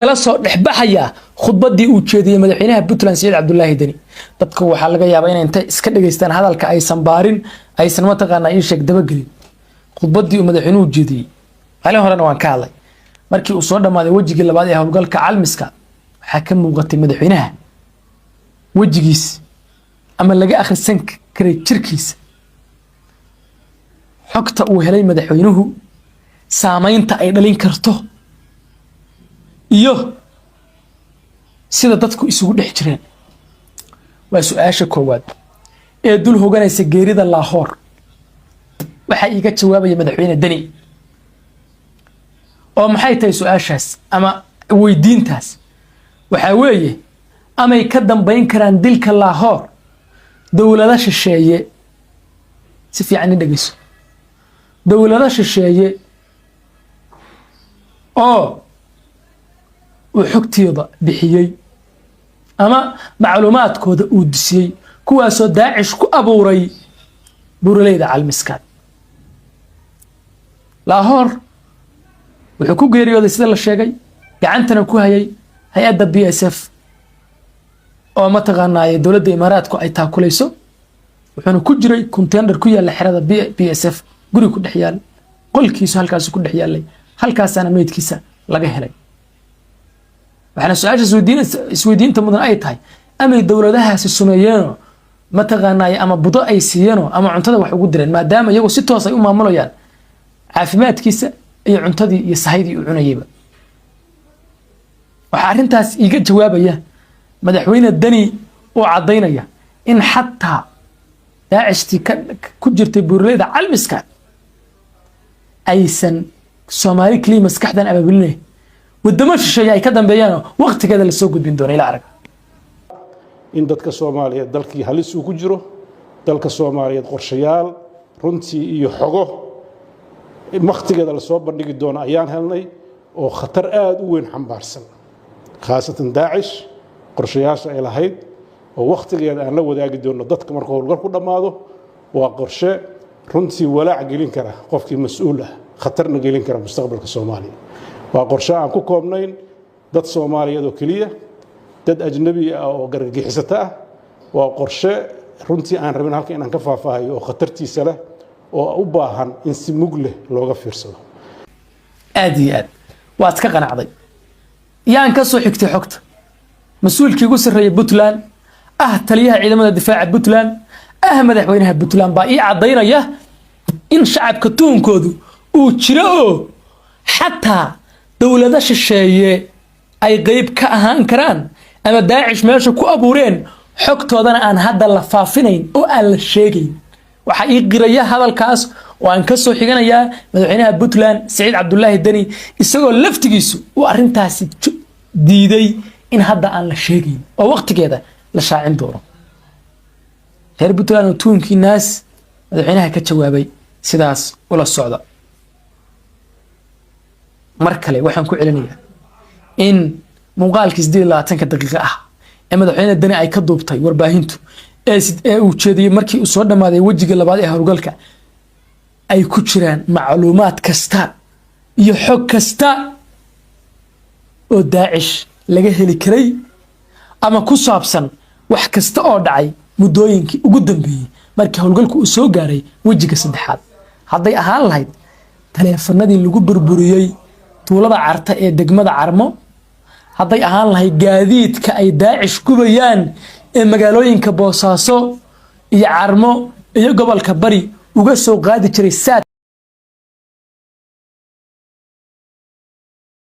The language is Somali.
Kala soo dhexbaxaya khudbadii uu jeediyey madaxweynaha Puntland, Siciid Cabdulaahi Deni. Dadka waxaa laga yaabaa inay intay iska dhegeystaan hadalka aysan baarin, aysan mataqaanaa ii sheeg dabagelin khudbadii uu madaxweynuhu jeediyey. Maalin horena waan ka hadlay. Markii uu soo dhammaaday wejigii labaad ee howlgalka Calmiska, waxaa ka muuqatay madaxweynaha wejigiis ama laga akhrisan karay jirkiisa xogta uu helay madaxweynuhu, saameynta ay dhalin karto iyo sida dadku isugu dhex jireen. Waa su-aasha koowaad ee dul hoganaysa geerida Laahoor. Waxaa iiga jawaabaya madaxweyne Deni. Oo maxay tahay su-aashaas ama weydiintaas? Waxaa weeye, amay ka dambayn karaan dilka Laahoor dowlado shisheeye? Si fiican i dhegeyso. Dowlado shisheeye oo uu xogtooda bixiyey ama macluumaadkooda uu dusiyey, kuwaasoo Daacish ku abuuray buuraleyda Calmiskaad. Laahoor wuxuu ku geeriyooday, sida la sheegay, gacantana ku hayay hay-adda BSF oo mataqaanaaye dowladda Imaaraadku ay taakulayso. Wuxuuna ku jiray container ku yaalla xerada BSF, guri ku dhex yaal, qolkiisu halkaasu ku dhex yaallay, halkaasaana meydkiisa laga helay. Waxaana su-aasha isweydiinta mudan ay tahay, amay dowladahaasi sumeeyeenoo mataqaanaaye ama budo ay siiyeenoo ama cuntada wax ugu direen, maadaama iyagu si toos ay u maamulayaan caafimaadkiisa iyo cuntadii iyo sahaydii uu cunayeyba? Waxaa arrintaas iiga jawaabaya madaxweyne Deni oo caddaynaya in xataa Daacishtii ku jirtay buuraleyda Calmiska aysan Soomaali keliya maskaxdan abaabulinay, wadamo shisheeye ay ka dambeeyaanoo waqtigeeda lasoo gudbin doono. Ila arag. In dadka Soomaaliyeed dalkii halis uu ku jiro, dalka Soomaaliyeed qorshayaal runtii iyo xogo wakhtigeeda lasoo bandhigi doono ayaan helnay oo khatar aada u weyn xambaarsan, khaasatan Daacish qorshayaasha ay lahayd oo wakhtigeeda aan la wadaagi doono dadka marka howlgal ku dhammaado. Waa qorshe runtii walaac gelin kara qofkii mas-uul ah, khatarna gelin kara mustaqbalka Soomaaliya. Waa qorshe aan ku koobnayn dad Soomaaliyeed oo keliya, dad ajnabi ah oo gargagixisata ah. Waa qorshe runtii aan rabin halka inaan ka faahfaahayo oo khatartiisa leh oo u baahan in si mug leh looga fiirsado. Aad iyo aad waad ka qanacday. Yaan ka soo xigtay xogta? Mas-uulkii ugu sarreeya Puntland, ah taliyaha ciidamada difaaca Puntland, ah madaxweynaha Puntland baa ii caddaynaya in shacabka tuhunkoodu uu jiro oo xataa dowlado shisheeye ay qeyb ka ahaan karaan ama Daacish meesha ku abuureen, xogtoodana aan hadda la faafinayn oo aan la sheegayn. Waxaa ii qiraya hadalkaas oo aan ka soo xiganayaa madaxweynaha Puntland, Siciid Cabdulaahi Deni, isagoo laftigiisu uu arrintaasi diiday in hadda aan la sheegayn oo waqtigeeda la shaacin doono. Reer Puntland oo tuhunkii naas madaxweynaha ka jawaabay, sidaas ula socda. Mar kale waxaan ku celinayaa in muuqaalkii 28-ka daqiiqo ah ee madaxweyne Deni ay ka duubtay warbaahintu ee uu jeediyey markii uu soo dhammaaday wejiga labaad ee howlgalka ay ku jiraan macluumaad kasta iyo xog kasta oo Daacish laga heli karay ama ku saabsan wax kasta oo dhacay muddooyinkii ugu dambeeyey markii howlgalku uu soo gaaray wejiga saddexaad, hadday ahaan lahayd taleefanadii lagu burburiyey tuulada Carta ee degmada Carmo, hadday ahaan lahayd gaadiidka ay Daacish gubayaan ee magaalooyinka Boosaaso iyo Carmo iyo gobolka Bari uga soo qaadi jiray saad.